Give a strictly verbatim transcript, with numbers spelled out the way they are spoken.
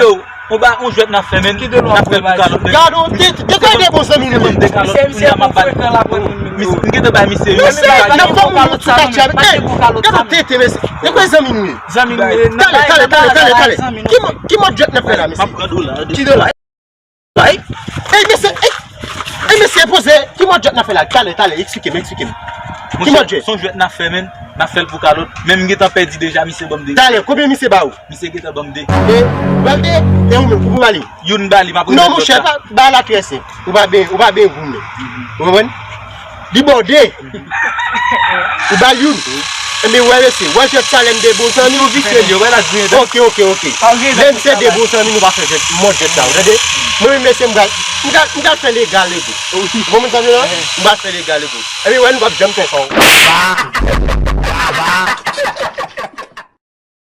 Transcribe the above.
Yo, on ba, on jwèt n ap fè, men n ap fè l pou kalòt, men. Gade, te, te, te, te, bon zanmi nou ye. Misye, misye bon frekan, l ap pran moun. Misye, m gentan bay misye yo. Misye, n ap fè moun sou katya. Ey, gade, te, te, mesye. E kwa zanmi nou ye? Zanmi nou ye. Talè, talè, talè, talè, talè. Ki mò, ki mò jwèt n ap fè la, mesye? M ap pran dola. Ki dola? Ay. Ey, mesye, ey. Ey, mesye, poze. Ki mò jwèt n ap fè la? Talè, talè, eksplike m, eksplike m. Ki mò jwèt? Se yon jwèt n ap fè, men. N ap fè l pou kalòt. Men m gentan pèdi deja, misye ban m de. Talè, konbyen misye ba ou? Misye gentan ban m de. E, ou ba l de, e ou menm, pou, pou ba li? Youn ba li, m ap remèt lòt la. Non, monchè, pa, ba l a trè senp. Ou pa ben, ou pa ben goumen. Ou konprann? Li ba w de. Ou ba l youn. Enben, wè, mesye, wè jwèt sa lè n de bon zanmi. Nou visye l, yo, wè l ap griyen dèyè. Ok, ok, ok. Lè n se de bon zanmi, nou pa fè jwèt, mòd jwèt sa, ou tande? Mwen menm, mesye, m pral, m pral, m pral fè legal ego. Ou konprann sa m di la? M pral fè legal ego. Enben, wè, nou p ap janm fè sa.